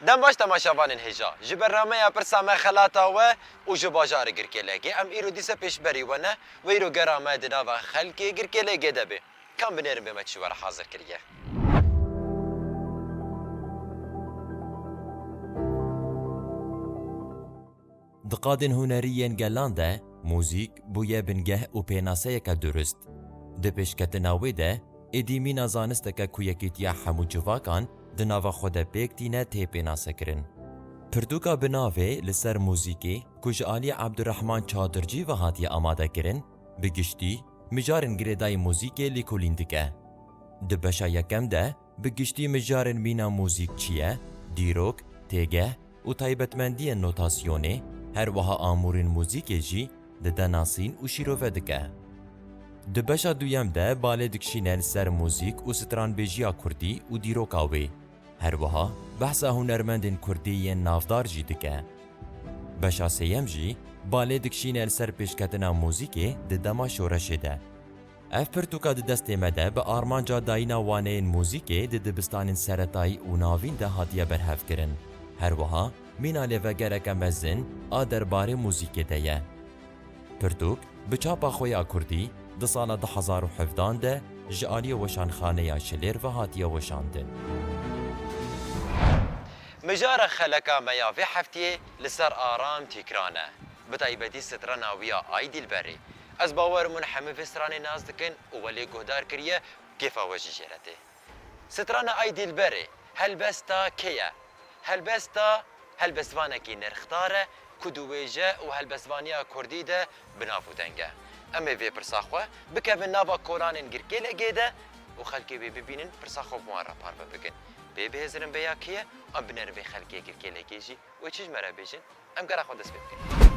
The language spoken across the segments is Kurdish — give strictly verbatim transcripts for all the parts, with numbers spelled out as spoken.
Dem baş temaşevanên hêja. Ji bernameya Pirsa Me Xelata We û ji bajarê Girkêlegê em îro dîse pêşberî we ne û îro gera me di nava xelkê Girkêlegê de bê. Kam binêrin bê me çi we re hazir kiriye. Di qadên hunerî yên gelan de, muzîk bûye bingeh û pênaseyeke durist. Di pêşketina wê de, êdî mîna zanisteke ku yekîtiya hemû civakan di nava xwe de pêk tîne tê pênasekirin. Pirtûka bi navê Li Ser Muzîkê ku ji alî Ebdurehman Çadircî ve hatiye amadekirin, bi giştî mijarên girêdayî muzîkê lêkolîn dike. Di beşa yekem de bi giştî mijarên mîna muzîk çi ye, dîrok, têgeh û taybetmendiyên notasyonê, her wiha amûrên muzîkê jî dide nasîn û şîrove dike. Di beşa duyem de balê dikişîne li ser muzîk û stranbêjiya kurdî û dîroka wê. Her wiha behsa hunermendên kurdî yên navdar jî dike. Beşa sêyem jî balê dikişîne li ser pêşketina muzîkê di dema şoreşê de. Ev pirtûka di destê me de bi armanca dayîna waneyên muzîkê di dibistanên seretayî û navîn de hatiye berhevkirin. Her wiha mîna lêvegereke mezin a derbarê muzîkê de ye. Pirtûk bi çapa xwe ya kurdî di sala du hezar û hevdan de ji aliyê Weşanxaneya Şilêr ve hatiye weşandin. Mijara xeleka me ya vê heftiyê li ser Aram Tîkran e. Bi taybetî strana wî ya Ay Dîlberê. Ez bawer im hûn hemî vê stranê nas dikin û we lê guhdar kiriye, kêfa we jî jê re tê. Strana Ay Dîlberê, helbesta kê ye? Helbesta helbestvanekî nirxdar e ku di wêje û helbestvaniya kurdî de bi nav û deng e. Em ê vê pirsa xwe bikevin nava kolanên Girkêlegê de û xelkê wê bibînin, pirsa xwe bi wan re parve bikin. Pê bihêzirin vê ya kê ye, em binêrin vê xelkê Girkêlegê jî wê çi ji me re bêjin. Em gera xwe dest pê bikin.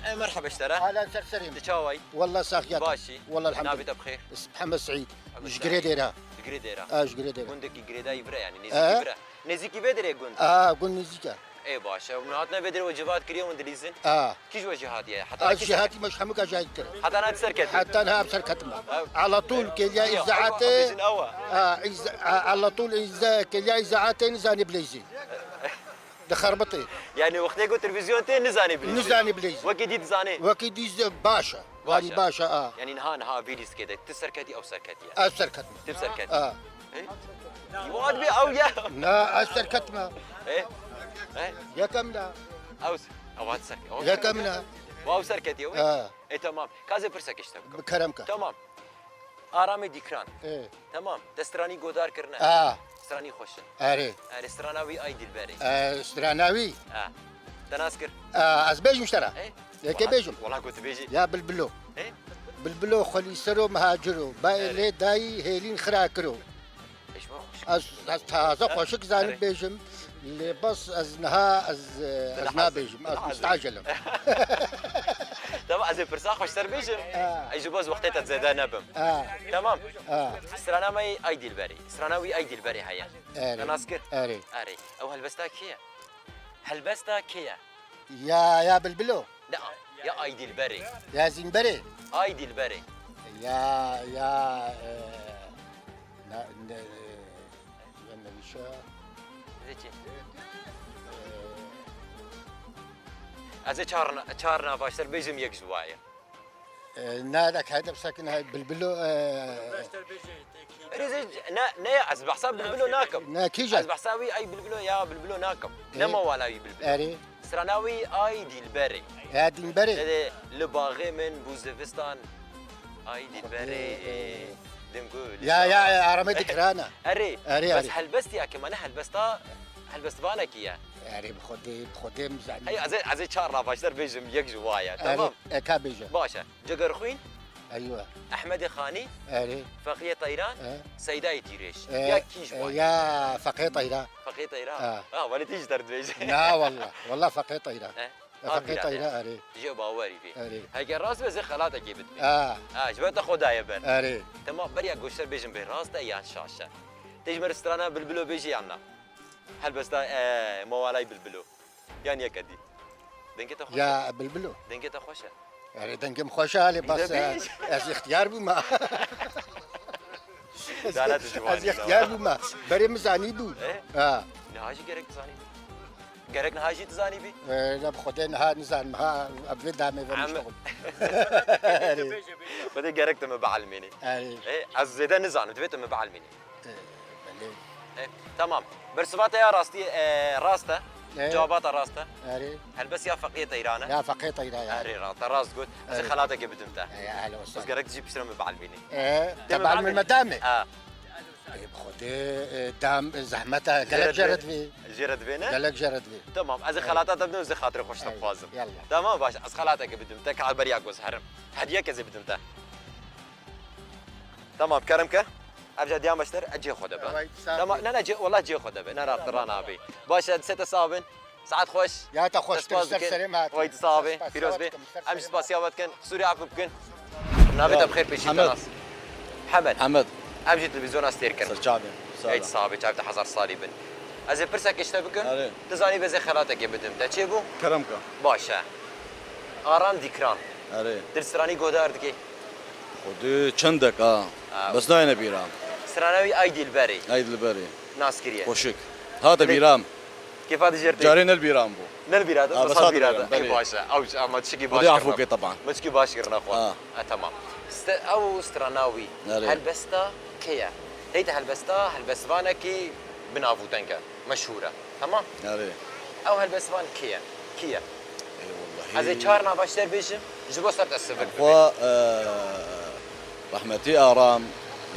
E, merheba ji te re. Hala ser serê min. Tu çawa yî? Wallah saxiya. Baş î? Wallah elhamdulillah. Navê te bi xêr? Is-, Mihemed Seîd. Mihemed Ji Seîd. Girê Dêra. Ji Girê Dêra. A, ji Girê Dêra. Gundekî girêdayî vir e, yanî nêzîkî E? vir e. Nêzîkî vê derê gund. A, gund nêzîk e. Ê baş e. Hûn hatine vê derê we civat kiriye hûn dilîzin. A. Kî ji we jî hatiye? Heta Ez kî jî ser- hatîme ji hemûka cayî kir. Heta ne ser ket. Heta niha ser ketime. Ew- Ala tûl kêliya Ew- îzaatê. Ew- ew- ew- A, îza-, a, ala tûl îza-, kêliya îzaatê nizanî bileyzî. Dixerbitê. Yanî wextê ku televîzyon tê nizanî bileyzî. Nizanî bileyzî. Wekî dî dizanê. Wekî dî baş e. Baş Yanî e. baş e, a. Yanî niha, niha vî lîstikê de tu serketî ew serketiye. Ez serketim. Tu serketî. A. Ê? Wat bê ew ye. Na, ez serketim e. Ê? Ê? Yekem ne. Ew s-, ew hat serke-, ew Yekem ne. Wa ew serketiye wê? A. Ê, tamam. Ka ez ê pirsekê ji te bikim. Bi kerem ke. Tamam. Aramê Dîkran. Ê. Tamam. Te stranî godar kirine. A. Stranî xweş in. Erê. Erê, strana wî Ay Dîlberê. E, strana wî? E. Te nas kir? E, ez bêjim ji te re. Ê? Yekê Wala, bêjim. Wala ku tu bêjî. Ya bilbilo. Ê? Bilbilo xwelî sero mihaciro. Bayê Erê. lê dayî hêlîn xira kiro. Ê, ji bo xweşik. Ez, ez taze xweşik zanim Erê. bêjim. Lê bes ez niha ez, e, ez nabêjim. Ez mustacelim. Dema ez ê pirsa xweştir bêjim. Ha. Ey ji bo ez wextê te zêde nebim. Ha. Tamam. Ha. Strana me Ay Dîlberî. Strana wî Ay Dîlberî heye. Erê. Te nas kir? Erê. Erê. Ew helbesta kê ye? Helbesta kê ye? Ya, ya bilbilo. Ne, ya Ay Dîlberî. Ya Zînberê. Ay Dîlberî. Ya, ya, e, ne, ne, e, ya Newîşa. Zê çi? E, Ez ê çar na-, çar nava ji te re bêjim, yek ji wa ye. E, ne, de kayda bisakin hay bilbilo, e, Rêzê, ne, ne ya, ez behsa bilbilo nakim. Ne, kîjan? Ez behsa wî ay bilbilo ya bilbilo nakim. E, Nema wala wî bilbilo. Erê. Strana wî Ay Dîlberê. Ya Dîlberê. Dede, li baxê min bû zivistan. Ay Dîlberê, e, e, dingû, li Ya, ya, şa- e, arame dikrana. Erê. Erê, Bes erê. helbestiya ke mane helbesta, helbestvanekî ye. Erê, bi Xwedê, bi Xwedê min zanî. Hey, ez ê, ez ê çar nava ji te re bêjim, yek ji wa ye. Erê, Tamam. e, ka bêje. Baş e. Cegerxwîn. Eywa. Ehmedê Xanî, Erê. Feqiyê Teyran, E. Seydayê Tîrêj. E, Ya kî ji e, wan? ya Feqiyê Teyran. Feqiyê Teyran. E. Ha, welê tî ji te re dibêje. Na, wallah. Wallah Feqiyê Teyran. E. Feqê Teyra, erê. Tu jê bawerî bî. Erê. Heke rast be, zê xelatekê bidibî. Ha. Ha, ji ber te xwe daye ber. Erê. Temam, beriya goşter bêjin bê rast e yan şaş e. Tê ji me re strana Bilbilo bêjî yan na? Helbesta, e, Mawalay Bilbilo. Yan yeke dî. Dengê te xweş e. Ya, Bilbilo. Dengê te xweş e. Erê, dengê min xweş e, lê bas, e, ez îxtiyar bûme. Dana tu ciwanî. Ez îxtiyar bûme. Berê min zanîbû. E? Ha. Niha jî gerek tu zanîbî. Gerek niha jî tu zanîbî? E, ne bi Xwedê niha nizanim. Ha, ev vê damê ve Em- miştoxim. Xwedê gerek tu me bielmînî. Erê. E, ez zêde nizanim, divê tu me bielmînî. E, belê. E, tamam. Bersiva te ya rastî, e, rast e. E. Cewaba te rast e. Erê. Helbest ya Feqiyê Teyran e. Ya Feqiyê Teyra ya. Erê, ra-, te rast got. Ez ê Erê. xelatekê bidim te. E, ya, ehlen we sehlen. Ez gerek tu jî piştre min bielmînî. E, te bielmîn me damê. Ha. E, bi Xwedê, e, dam, e, zehmet e. Gelek jê re divê. Jê re divê ne? Gelek jê re divê. Tamam, ez ê Evet. xelata te bidim, ez ê xatirê xweş te Evet, bixwazim. yallah. Tamam, baş, ez xelatekê bidim te, ka beriya ku ez herim. Hediyek ez ê bidim te. Tamam, kerem ke. Ev ca diyan baştir, e, cê xwe de be. Evet, sağ Tamam, ol. ne, ne, cê, wala cê xwe de be. Ne, rahat rana abi. Baş, e, sete sabin. Saet xweş. Ya te xweş, Te spas tu ser dikin. serê me hatî. Way tu sax be. Pîroz be. Em jî spasiya we dikin. Qisûrê afû bikin. Navê te bi xêr pêşî te Hemed. nas. Hemed. Hemed. Em jî televîzyona Stêrk in. Serçavê. Ey sax be, çav te hezar salî bin. Ez ê pirsek ji te bikim. Erê. Tu zanî vê zê xelatekê bidim te. Çê bû? Kerem ke. Baş e. Aram Dîkran. Erê. Dilstranî godar dikê. Xwedê çendek ha. Ha. Bes nayêne bîra. Strana wî Ay Dilberê. Ay Dilberê. Nas kiriye. Xoşik. Hate Dilê- bîram. Kêfa dijî tê. Carê ne li bîran bû. Ne li bîra te, Ha, bes bes hat hat bîra bîran, te. Ey belê. baş e. Ew, ama çikî baş Xwedê afû kirina. ke teban. Me çikî baş kirina xwe. Ha. E, tamam. Ste-, ew strana wî. Erê. Helbesta kê ye? Hey te helbesta, helbestvanekî binavûteng e. Meşhûr e. Tamam? Erê. Ew helbestvan kê ye? Kî ye? Ey wellahî. Ez ê çar nava ji te bêjim, ji bo ser te sivik bibe. Xwe, e, Rehmetî Aram,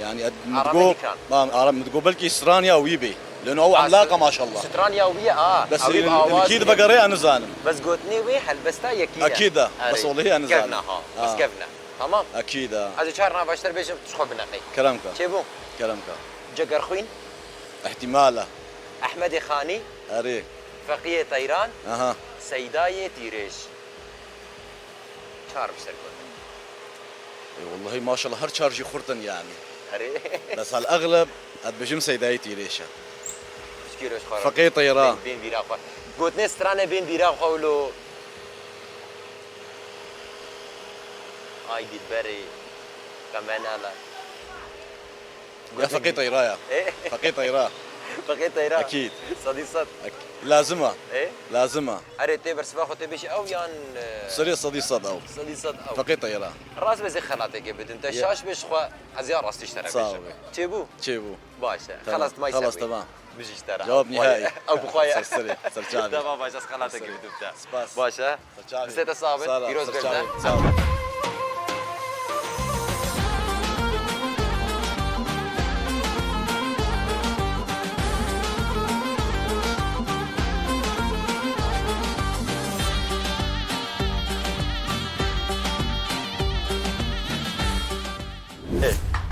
yani, ed-, Aram min digo, Dîkran. Aram min digo belkî straniya wî bê. Leno ew Ha, emlaka, maşallah. Straniya wî ye, a. Bes Ew ê bi awaz kî ye. divegerê, ez nizanim. Bes gotinê wê helbesta yekî ye. Ekîd e. Erê. Bes olihî ez nizanim. Kevna ha. Ha. Bes kevna. Tamam. Ekîd e. Ez ê çar nava ji te bêjim, tu ji xwe bineqî. Kerem ke. Çêbû? Kerem ke. Cegerxwîn. Îhtimal e. Ehmedê Xanî. Erê. Feqiyê Teyran. Aha. Seydayê Tîrêj. Çar bi ser gotin. E, wellahî maşallah her çar jî xurt in yani. Erê. Bes hel egleb ez dibêjim Seydayê Tîrêj e. Piçkî roj xwe. Feqê Teyra. Bên, bên bîra xwe. Gotinê strane bên bîra xwe wilo. Ay dilberê. Qemenala. Ya Feqê Teyra ya. E? Feqê Teyra. Feqê Teyra. Ekîd. Sedî sed. Ek-, lazim e. E? Lazim e. Erê tê bersiva xwe tê bêjî ew yan, e, Serê sedî sed ew. Sedî sed ew. Feqê Teyra. Rast be zê xelateke bidin. Te Ya. şaş be ji xwe ez ya rastî ji te re Sağ bêjim. ol. Çêbû? Çêbû. Baş e. Tamam. Xelas dimayî Xelas ser wî. Tamam. Bijî ji te re. Cevap Xwe ye. nihai. Ew bi xwe ye. Ser serê. Ser çavê. Tamam baş ez xelateke Ser serê. bidin te. Spas. Baş e. Ser çavê. Distê te sax bin, Sağ ol, pîroz ser bin çavê. te. Sağ ol.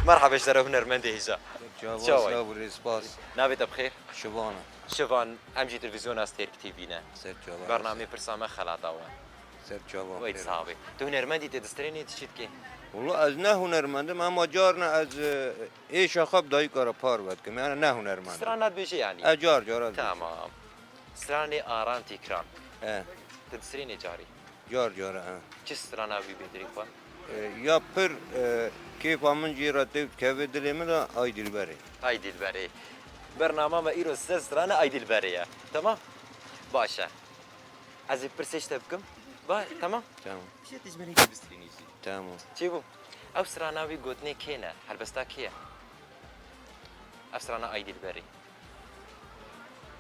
Merhaba ji te re hunermendê hêja. Çawa? Çawa? Silav û rêz, spas. Navê te bi xêr? Şivan e. Şivan, em jî televîzyona Stêrk T V ne. Ser çava. Bernameyê pirsa me xelata we. Ser çava. Wey sax bê. Tu hunermendî tê distrênê, tu çi dikê? Wala ez ne hunermend im, ama carna ez, e, êşa xwe bi dayika re parve dikim. Yani ne hunermend im. Strana dibêjê yani? E, car cara dibêjim. Tamam. Stranê Aram Tîkran. E. Tu distrênê carî? Car cara, e. Çi strana wî bêtirî xwe? E, ya pir, e, kêfa min jê re tê û dikeve dilê min de Ay Dilberê. Ay Dilberê. Bernama me îro ser strana Ay Dilberê ye. Tamam? Baş e. Ez ê pirsê ji te bikim. Ba, tamam? Tamam. Pişê tu ji min hêdî bistrînî jî. Tamam. Çêbû? Ew strana wî gotinê kê ne? Helbesta kê ye? Ev strana Ay Dilberê.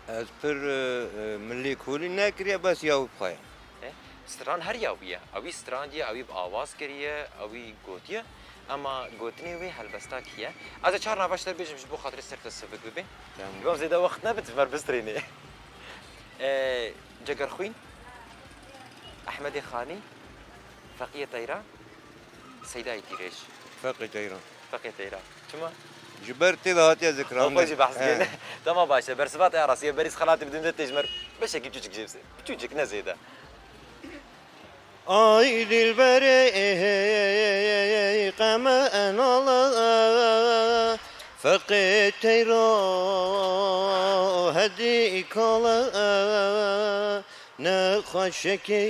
Ez pir, e, e, milî kolî nekiriye, bes ya wî bi xwe ye. E, stran her ya wî ye. Ewî strandiye, ewî bi awaz kiriye, ewî gotiye. Ema gotinê wê helbesta kî ye? Ez ê çar nava ji te bêjim ji bo xatirê ser te sivik bibe. Tamam. Ji bo zêde wext nebit, ji me re bistrênê. E, Cegerxwîn, Ehmedê Xanî, Feqiyê Teyran, Seydayê Tîrêj. Feqê Teyran. Feqê Teyran. Çima? Ji ber tê de hatiye zikiran. Xwe jî behs He. kir. Tamam baş e. Bersiva te ya rastî ye. Berî xelatê bidin de tê ji me re beşekî çûçik jê bise. Çûçik ne zêde. Ay dilberê qeme enala, feqê teyra hedî kala, nexweşekî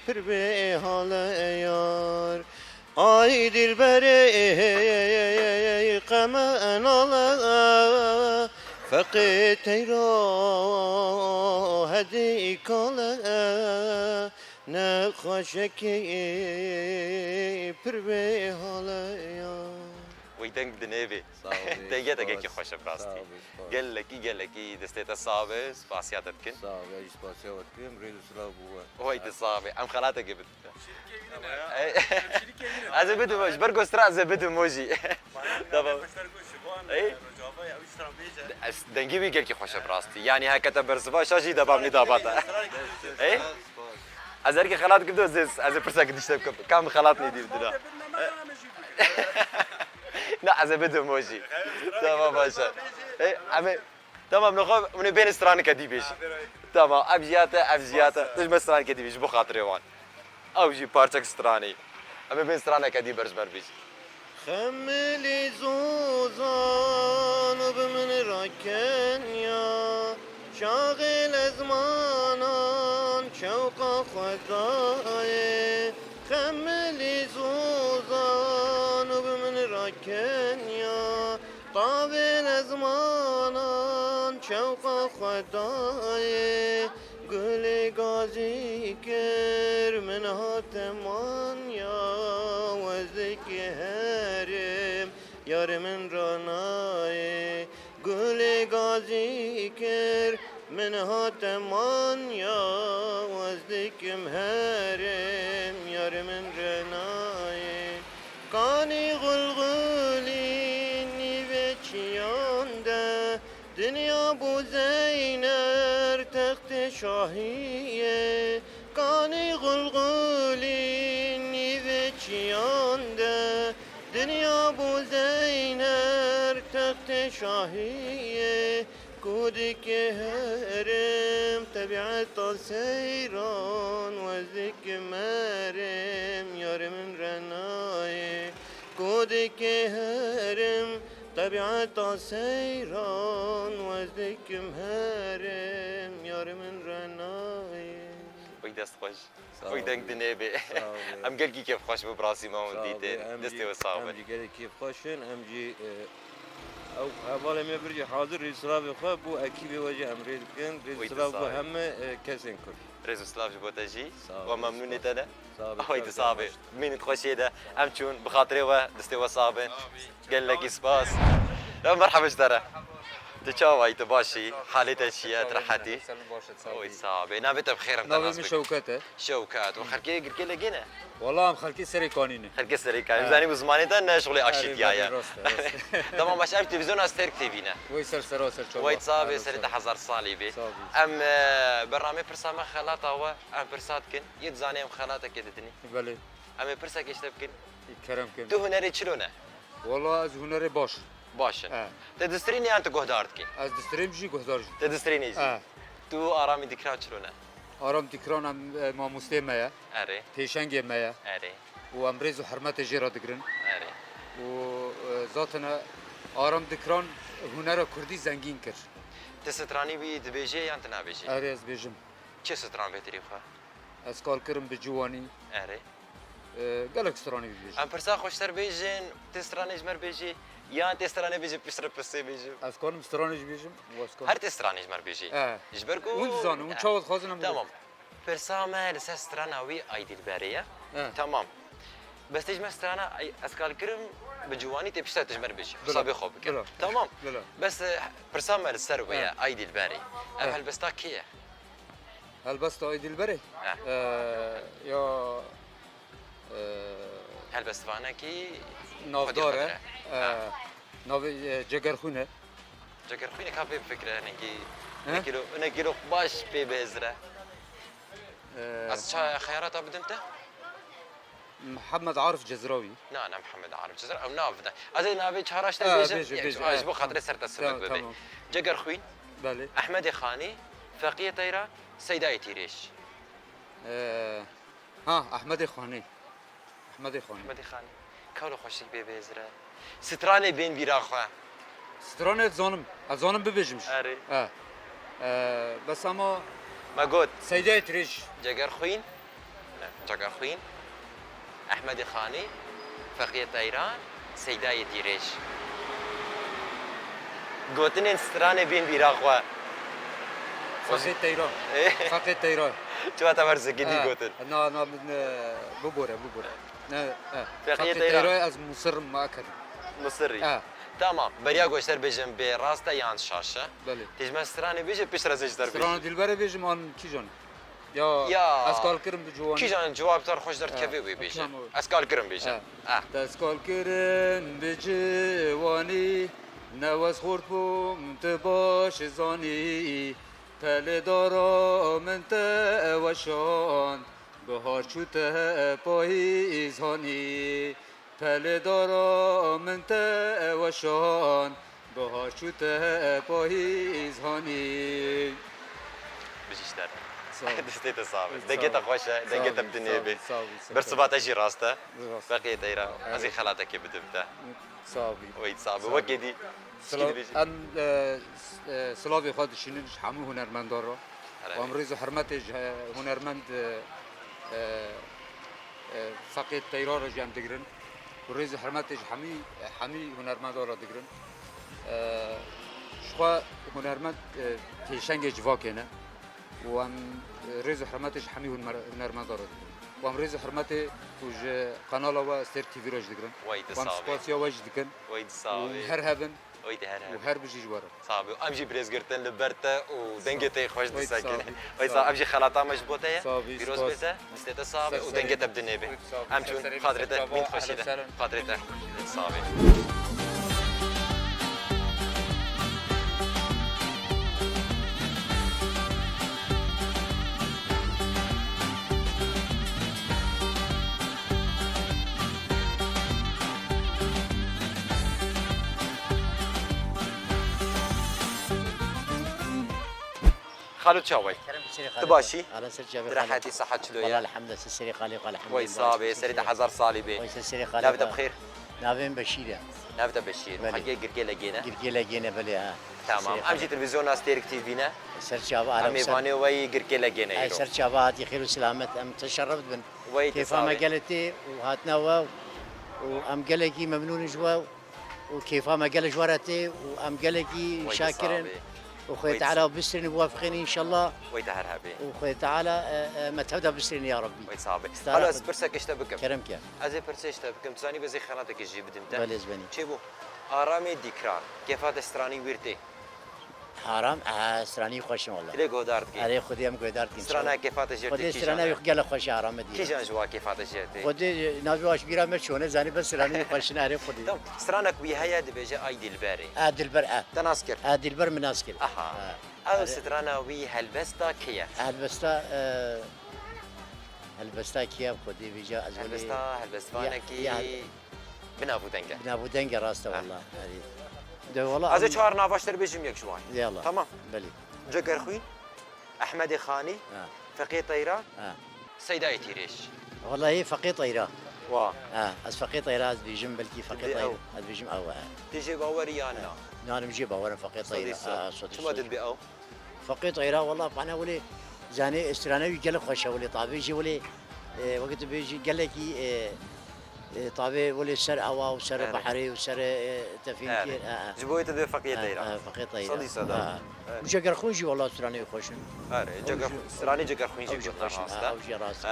pir bê hale yar. Ay dilberê qeme enala, feqê teyra hedî kale, nexweşekî pir bê hale ya. Wî deng dinêvê. Sağ ol, Dengê te spas. Gelekî xweş e bi rastî. Sağ ol, spas. Gelekî, gelekî destê te sax be, spasiya te dikin. Sağ ol, ya jî spasiya we dikim, rêz û silav bo we. Wî de sax be. Em xelatekê bidin. Ey, ez ê bidim, ji ber ku stran ez ê bidim o jî. Tamam. Ey? Ez dengê wî gelkî xweş e bi rastî. Yanî heke te bersiva şa jî debam nî daba te. Ey? Ez herkî xelat kirdo, ez ê, ez ê pirsek dişte bikim. Kam xelat nêdî dina. Na, ez ê bidim o jî. Tamam, baş e. Ey, em ê Tamam, nixwe min ê bêne straneke dî bêjî. Tamam, ev jî ya te, ev jî ya te. Tu ji me straneke dî bêjî, ji bo xatirê wan. Ew jî parçek stranê. Em ê bên straneke dî berz ber bêjî. Xemilî zozan û bi min rakenya, şaxê lezmanan şewqa xwe dayê. Xemilî zozan û bi min rakenya, Qavê lezmanan şewqa xwe dayê, gulê gazî kir min hate manya, wezikê herim yar min ranayê. Gulê gazî kir min hate manya, wezdikim herim yar min ranayê. Kanî xulxulî nîvê çiyan de, dinya bû zeyner textê şahiyê. Kanî xulxulî nîvê çiyan de, dinya bû zeyner textê şahiyê. Ku dike herim tebîeta seyran, wezdikim herim yar min renayê. Ku dike herim tebîeta seyran, wezdikim herim yar min renayê. Wek dest xweş. Sağ ol. Wî deng dinê bê. Sağ ol. Em gelkî kêfxweş bû, bi rastî me hûn dîtin. Destê we sax be. Em jî gelek kêfxweş in, em jî, e, ew hevalê me bir jî hazir rêz silavê xwe bo ekîbê we jî em rê dikin. Rêz silav bo heme, e, kesên Kurd. Rêz û silav ji bo te jî. Sağ ol. We memnûnê te ne. Sağ ol. Wî tu sax bê. Mînit xweşiyê de. Em çûn, bi xatirê we, destê we sax bin. Gelekî spas. Ya merhaba ji te re. Tu çawa yî, tu baş î? Halê te çi ye, tu rehet î? Oy, sax bê. Navê te bi xêr em te nas bikin. Navê min Şewket e. Şewket. Û xelkê Girkê Legê ne? Wala em xelkê Serê Kanî ne. Xelkê Serê Kanî. Em zanî bi zimanê te ne şixulê aşîtiya ye. Erê, belê, rast e, rast e. Tamam, baş, ev televîzyona Sterk T V ne? Wey ser sera ser çava. Wey sax bê, serê te hezar salî bê. Sax bî. Em, e, bernamê pirsa me xelata we, em pirsa dikin. Yê dizanê em xelatekê didinî. Belê. Em ê pirsekê ji te bikin. Kerem kin. Tu hunerê çilo ne? Wala ez hunerê baş. Baş e. He. Te distrînî yan tu guhdar dikî? Ez distrîm jî, guhdar jî. Te distrînî jî? He. Tu Aramî Dikran çilo ne? Aram Dikran em, e, mamostê me ye. Erê. Pêşengê me ye. Erê. Û em rêz û hurmetê jê re digirin. Erê. Û, e, zaten, e, Aram Dikran hunera kurdî zengîn kir. Tu stranî wî dibêjê yan tu nabêjî? Erê, ez bêjim. Çi stran bêtirî xwe? Ez kar kirim bi ciwanî. Erê. E, gelek stranê jî bêjim. Em pirsa xweştir bêjin, tê stranê ji me re bêjî, yan tê stranê bêjin, piştre pirsê bêjim? Ez karim stranê jî bêjim, û ez karim. Her tê stranê ji me re bêjî. E. Ji ber ku hûn dizanin, hûn çawa dixwazin em. Tamam. Pirsa me li ser strana wî Ay Dilberê ye. E. Tamam. Bes tê ji me strana, ay, ez kar kirim bi ciwanî, tê piştre tu ji me re bêjî. Bila. Hesabê xwe bike. Bila. Tamam. Bila. Bes, e, pirsa me li ser wê ye, Ay Dilberê. Ev helbesta kê ye? Helbesta Ay Dilberê? He. Ee, ya, ee, helbestvanekî navdar e. Xwedî xwe dire. Ee, navê, ee, Cegerxwîn e. Cegerxwînê ka pê bifikire hinekî, he? Hinekî lo, hinekî lo baş pê bihêzire. Ee, ez ça xeyarata bidim te? Mihemed Arif Cezrawî. Na, na, Mihemed Arif Cezrawî, ew nav de. Ez ê navê çaraş te bêjim. Bêje, bêje, ji bo xatirê ser te simet bibe. Tamam. Cegerxwîn, belê. Ehmedê Xanî, Feqiyê Teyran, Seydayê Tîrêj. Ee, ha, Ehmedê Xanî. Ehmedê Xanî. Ehmedê Xanî. Kalo xweşik bê bêzire. Stranê bên bîra xwe. Stranê ez zanim. Ez zanim bibêjim jî. Erê. He. Ee, bes ama Me got. Seydayê Tirêj. Cegerxwîn. Ne, Cegerxwîn. Ehmedê Xanî. Feqiyê Teyran. Seydayê Tîrêj. Gotinên stranê bên bîra xwe. Feqê Teyran. Ê. Feqê Teyran. Çiwa te wer zikidî gotin? Na, na, min, e, bibore, bibore. Ne, e, Feqiyê Feqê Teyran. Teyran ez musirrim, muakked im. Musirrî. E. Tamam. Beriya goşter bêjim bê rast e yan şaş e? Belê. Têjmen stranê bêje piştre zêjter bêje. Strana Dilberê bêjim an kîjan? Ya, Ya. Ez kal kirim bi ciwanî. Kîjan cewab tar xweş derdikeve wê bêje. Tamam. Ez kal kirim bêje. Ha. Ha. Dest kal kirin bi ciwanî, newez xurt bûm tu baş zanî. Pelê dara min te weşand, bihar çû te payîz hanî. Pelê dara min te weşand, bihar çû te payîz hanî. Bijî ji te re. Sağ ol. Destê te sax be. Sağ ol. Dengê te xweş e, dengê te bi dinê be. Sağ ol, sağ ol, sağ ol. Bersiva te jî rast e. Rast. Feqiyê Teyran. Evet. Ez ê xelatekê bidim te. Sağ ol. Wey, sağ ol. Sağ ol. Wekê dî. Silav, em, e, s-, e, silavê xwe dişînin ji hemû hunermendan re. Erê. Û em rêz û hurmetê ji he-, hunermend, e, e, e, Feqê Teyran re jî em digirin. Û rêz û hurmetê ji hemî, hemî hunermendan re digirin. E, ji xwe hunermend, e, pêşengê civakê ne. Û em, e, rêz û hurmetê ji hemî huner-, hunermendan re digirin. Û em rêz û hurmetê ku ji kanala we Stêrk T V re jî digirin. Wey, tu sağ bî. Û em spasiya we jî dikin. Wey, tu sağ bî. Û her hebin. Wey, tu her hebin. Û her bijî ji we re. Sağ bî. Em jî bi rêzgirtin li ber te û dengê te xweş disekin. Wey, sağ bî. Wey, sağ bî. Sağ bî. Em jî xelata me ji bo te ye. Sağ bî. Pîroz bê te. Destê te sax be û dengê te bi dinê be. Em çûn xatirê te, mîn xweşî de. Xatirê te. Sax be. Xalo çawa yî? Kerem, serê xalê. Tu baş î? Ala ser çavê xalê. Tu rehet î, sihet çilo ye? Wala elhamdülillah, ser serê xalê xwe, elhamdülillah. Wey sax bê, serê te hezar salî bê. Wey ser serê xalê xwe. Navê te bi xêr? Navê min Beşîr e. Navê te Beşîr. Belê. Xelkê Girkê Legê ne? Girkê Legê ne, belê, ha. Tamam. Em jî televîzyona Stêrk T V ne. Ser çava, em mêvanê we yî Girkê Legê ne îro. Ser çava hatî xêr û selamet, em teşerref dibin. Wey, tu sax bî. Kêfa me gelê tê û hatina we û em gelekî memnûn in ji we. û kêfa me gelek ji we re tê û em gelekî şakir in. Wey, tu sax bî. Û Xwedê Teala bistrin û biwefqînin înşallah. Wey, tu her hebî. Û Xwedê Teala, e, e, me tev de bistrin ya Rabbî. Wey, tu sax bî. Hala ez pirsek ji te bikim. Kerem ke. Ez ê pirsê ji te bikim. Tu zanî, ez ê xelatekê jî bidim te. Belê, ez benî. Çêbû. Aramê Dîkran. Kêfa te stranî wî tê? Aram, e, stranî xweş in wela. Dilê guhdar dikî. Erê, Xwedê em guhdar dikin. Strana kêfa te jêr tê kîjan e? Xwedê strana wî gelek xweş e, Aram e dî. Kîjan ji wa kêfa te jêr tê? Xwedê, e, navê wa ji bîra me çûne, zanî bes stranî xweş in, erê Xwedê. Tamam, stranek wî heye dibêje Ay Dilberê. E, Dilber, e. Te nas kir? E, Dilber min nas kir. Aha. E, ew strana wî helbesta kê ye? Helbesta, e, helbesta kê ye Xwedê vêca ez wele. Helbesta, helbestvanekî. Ya, ya. Bi nav û deng e. Bi nav û deng e, rast e wela. Erê. De wela. Ez ê çar nava ji te re bêjim, yek ji wan. Yala. Tamam. Belê. Cegerxwîn, Ehmedê Xanî, Feqê Teyra, Seydayê Tîrêj. Wela hê Feqê Teyra. Wa. Ha, ez Feqê Teyra ez dibêjim, belkî Feqê Teyra. Ez dibêjim ew e. Tu jê bawer î yan na? Nanim jê bawer im Feqê Teyra. Sedî sed. Ha, sedî sed. Çima tu dibê ew? Feqê Teyra, wela bana wele, zanê strana wî gelek xweş e wele, tabê jî wele, e, wekî tu bêjî gelekî, e, e, tabê wele ser ewa û ser beherê û ser, e, tefînkê, e, e. Ji bo wê tu dibê Feqê Teyra. E, e, Feqê Teyra. Sedî sed. E, e. Û Cegerxwîn jî wela stranê wî xweş in. Erê, stranê Cegerxwîn jî gotina rast e. Ew jî rast e.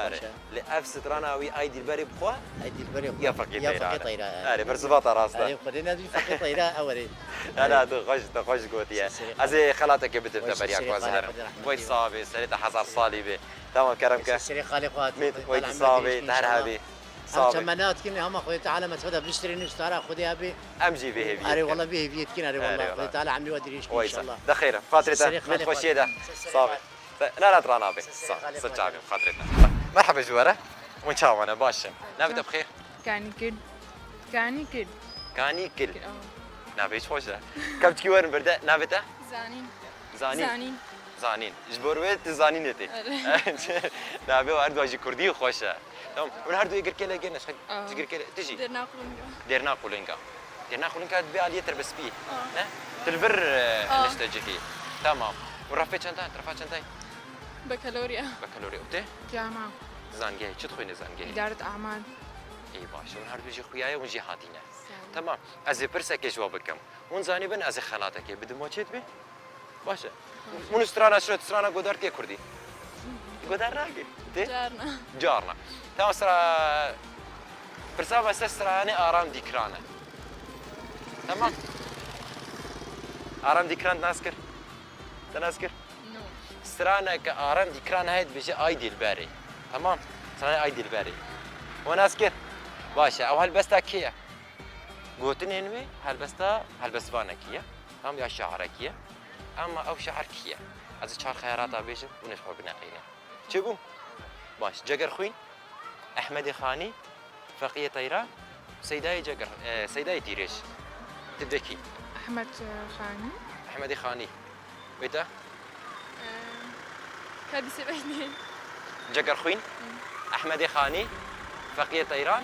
Lê ev strana wî Ay Dilberê bi xwe ya Feqê Teyra. Feqê Teyra, e. Erê, bersiva te rast e. Erê, Xwedê nedî Feqê Teyra, ew erê. Ela, tu xweş, tu xweş gotiye. Ez ê xelatekê bidim te beriya ku ez herim. Wey sax bê, serê te hezar salî bê. Tamam, kerem ke. Serê xalê xwe hatî. Wey sax bê, te her hebî. Em temena dikin, hema Xwedê Teala me tevde bistrînin, stara Xwedê hebî. Em jî vê hêviyê dikin. Erê, wela vê hêviyê dikin, erê, wela. Xwedê Teala emrê we dirêj kî înşallah. De xeyr e. Xatirê te, min xweşiyê de. Sax bê. Te, ne, ne, rana bê. Sa, sa çavê xatirê te. Merhaba ji we re. Hûn çawa ne? Baş in. Navê te bi xêr? Kanî kir. Kanî kir. Kanî kir. Kir, aw. Navê hiç xweş e. Kevçikî werin bir de. Navê te? Zanîn. Zanîn. Zanîn. Zanîn. Ji bo wê tu zanînê tê. Erê. Navê û her du jî kurdî û xweş e. Tamam. Hûn her du yê Girkêlê gê ne, ji Aa. Girkêlê, tu jî? Dêrna Qulinga. Dêrna Qulinga. Dêrna Qulinga divê aliyê terbespî. Aa. Ne? Tu li vir, e, Aa. Nişte cihî. Tamam. Û refê çend e? Refa çend e? Bakalorya. Bakalorya. Û tê? Cama. Zangehê. Çi dixwîne zangehê? Îdaret amal. Ê baş. Hûn her du jî xuya ye, hûn jî hatîne. Sağ ol. Tamam. Ez ê pirsekê ji we bikim. Hûn zanîbin ez ê xelatekê bidim, we çê dibê? Baş e. Hûn strana şirot, strana godar tê kurdî? Godar nake. Tê? Carna. Carna. Tamam, stra-, pirsa me ser stranê Aram Dîkran e. Tamam. Aram Dîkran nas kir? Te nas kir? No. Straneke Aram Dîkran heye dibêje Ay Dilberê. Tamam. Stranê Ay Dilberê. We nas kir? Baş e. Ew helbesta kê ye? Gotinên wê helbesta, helbestvanekî ye. Tamam, ya şairekî ye. Ama ew şair kî ye? Ez ê çar xeyarata bêjim, hûn ê xwe bineqînin. Çêbû? Baş. Cegerxwîn, Ehmedê Xanî, Feqiyê Teyran, Seydayê Ceger-, e, Seydayê Tîrêj. Tu dibê kî? Ehmed, e, Xanî. Ehmedê Xanî. Wê te? Ee, Kadîsê Beydê. Cegerxwîn, Ehmedê Xanî, Feqiyê Teyran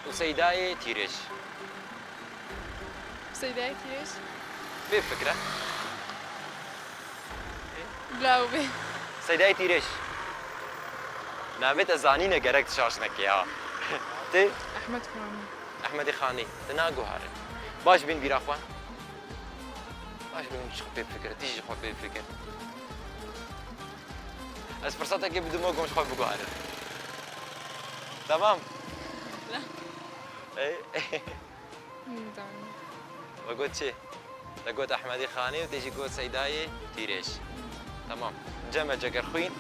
û Seydayê Tîrêj. Seydayê Tîrêj. Bê fikre. Bila ew bê. Seydayê Tîrêj. Navê te zanîne, gerek tu şaş nekê ha. Tê? Ehmed Xanî. Ehmedê Xanî. Tu naguherî. Baş bîn bîra xwe. Baş bîn ji xwe pê bifikire. Tu jî ji xwe pê bifikir. Ez firsetekê bidim we ku ji xwe biguherî. Tamam? Ey. Nizam. We got çi? Te got Ehmedî Xanî û te jî got Seydayê Tîrêj. Tamam. Cem e, Cegerxwîn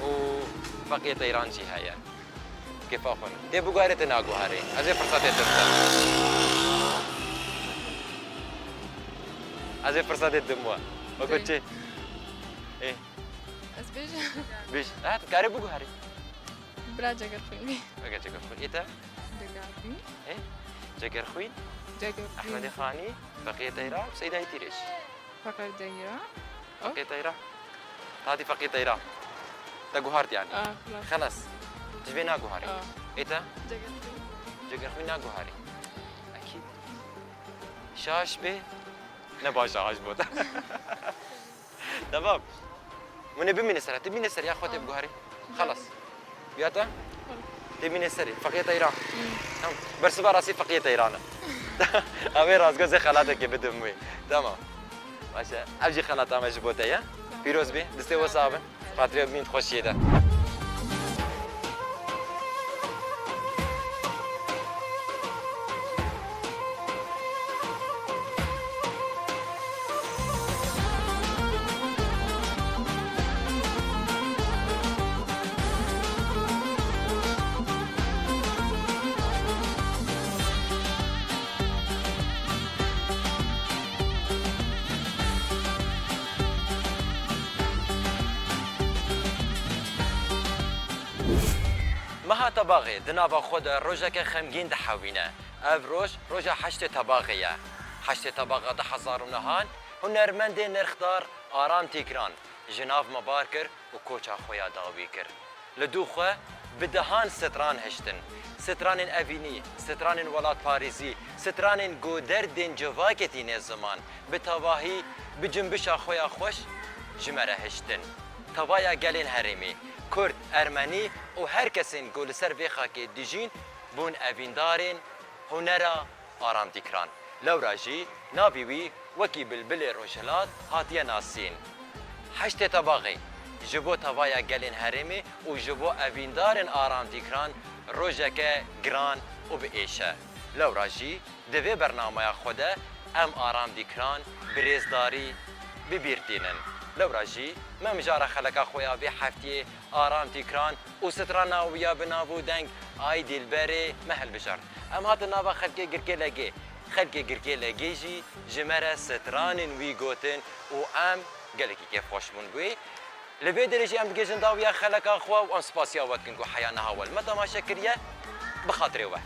û Feqiyê Teyran jî heye. Kêfa xwe. Tê biguherî, tê naguherî. Ez ê firsetê te bidim. Ez ê firsetê te bidim we. We got çi? Ê. Ez bêjim. Bêj. Ha, tu karê biguherî. Bira Cegerxwîn bî. Bira Cegerxwîn. Ê te? Cegerxwîn. Ê? Cegerxwîn. Cegerxwîn. Ehmedê Xanî, Feqiyê Teyran, Seydayê Tîrêj. Feqiyê Teyran. Feqiyê Teyran. Tadî Feqiyê Teyran. Te guhart yani. Ah, xelas. Xelas. Tu vê naguharî. Ah. Ê te? Cegerxwîn. Cegerxwîn naguharî. Ekîd. Şaş bê. Ne baş e, şaş bû. Tamam. Min ê bimîne ser, tu bimîne ser ya xwe tê biguherî. Xelas. Ya te? Tê bimîne serî. Feqiyê Teyran. Tamam. Bersiva rastî Feqiyê Teyran e. Ew ê rastgozê xelatekê bidim wê. Tamam. Baş e. Ev jî xelata me ji bo te ye. Pîroz bî. Destê we sax bin. Xatirê min xweşiyê de. Meha Tebaxê di nava xwe de rojeke xemgîn dihewîne. Ev roj, roja Heştê Tebaxê ye. Heştê Tebaxa du hezar û nehan hunermendê nirxdar Aram Tîgran ji nav me bar kir û koça xwe ya dawî kir. Li dû xwe bi dehan stran hiştin. Stranên evînî, stranên welatparêzî, stranên ku derdên civakê tîne ziman, bi tevahî bi cimbişa xwe ya xweş ji me re hiştin. Tevaya gelên herêmê, kurd, ermenî û her kesên ku li ser vê xakê dijîn, bûn evîndarên hunera Aram Dîkran. Lewra jî navê wî wekî Bilbilê Rojhilat hatiye nasîn. Heştê Tebaxê ji bo tevaya gelên herêmê û ji bo evîndarên Aram Dîkran rojeke giran û bi êş e. Lewra jî di vê bernameya xwe de em Aram Dîkran bi rêzdarî bi bîr tînin. Lewra jî me mijara xeleka xwe ya vê heftiyê Aram Dîkran û strana wî ya bi nav û deng Ay Dîlberê me hilbijart. Em hatin nava xelkê Girkê Legê. Xelkê Girkê Legê jî ji me re stranên wî gotin û em gelekî kêfxweş bûn bi wê. Li vê derê jî em digihîjin dawiya xeleka xwe û em spasiya we dikin ku heya niha we li me temaşe kiriye. Bi xatirê we.